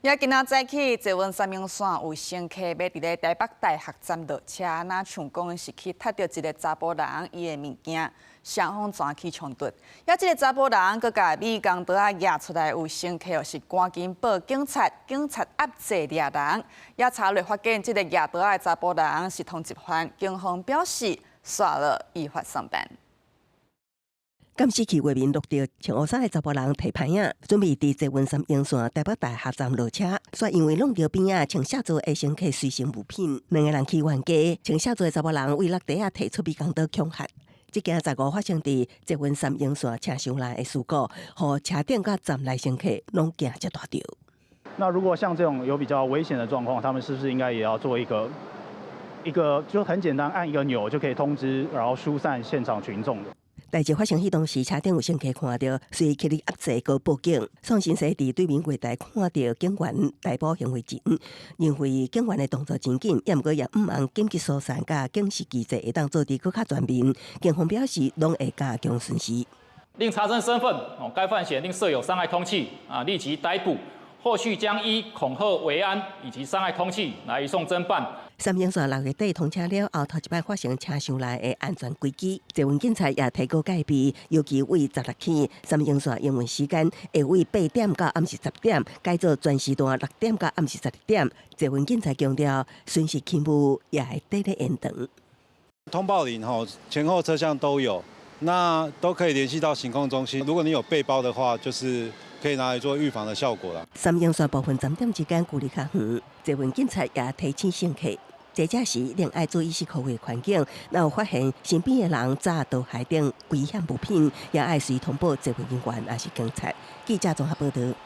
也今仔早起，捷運三莺線有乘客欲佇咧台北大學站落車，若像講是去踢著一个查埔人伊的物件，雙方轉起衝突。也這个查埔人閣共美工刀仔攑出來，有乘客是趕緊報警察，警察壓制掠人。也查落發現，這个攑刀仔的查埔人是通緝犯，警方表示煞落依法送辦。監視器畫面錄著穿烏衫的查埔人提牌仔，準備佇捷運三莺線台北大學站落車，煞因為弄著邊仔穿寫字的乘客隨身物品，兩个人起冤家，穿寫字的查埔人對落地仔提出美工刀恐嚇。這件15發生佇捷運三莺線車廂內的事故，予車頂佮站內乘客攏驚這大著。那如果像這種有比較危險的狀況，他們是不是應該也要做一個就很簡單，按一個鈕就可以通知，然後疏散現場群眾的？代誌發生彼當時，車頂有乘客看著，隨起力壓制閣報警。創新社佇對面月台看著警員逮捕行為人，認為警員的動作真緊，也毋過也毋茫緊急疏散佮警示機制會當做得閣較全面。警方表示，攏會加強巡視。另查證身份，哦，該犯嫌另設有傷害通緝，啊，立即逮捕，後續將依恐嚇維安以及傷害通緝來移送偵辦。三莺線6月底通車了後，頭一擺發生車廂內的安全危機。捷運警察也提高戒備，尤其對16起三莺線營運時間會對8點到暗時10點，改做全時段6點到暗時12點。捷運警察強調，巡視勤務也會綴咧延長。通報鈴吼，前後車廂都有，那都可以聯繫到行控中心。如果你有背包的話，就是可以拿來做預防的效果啦。三莺線部分站點之間距離較遠，捷運警察也提醒乘客，坐車時一定愛注意四箍圍環境，若有發現身邊的人紮刀械等危險物品，也愛隨通報捷運人員抑是警察。記者綜合報導。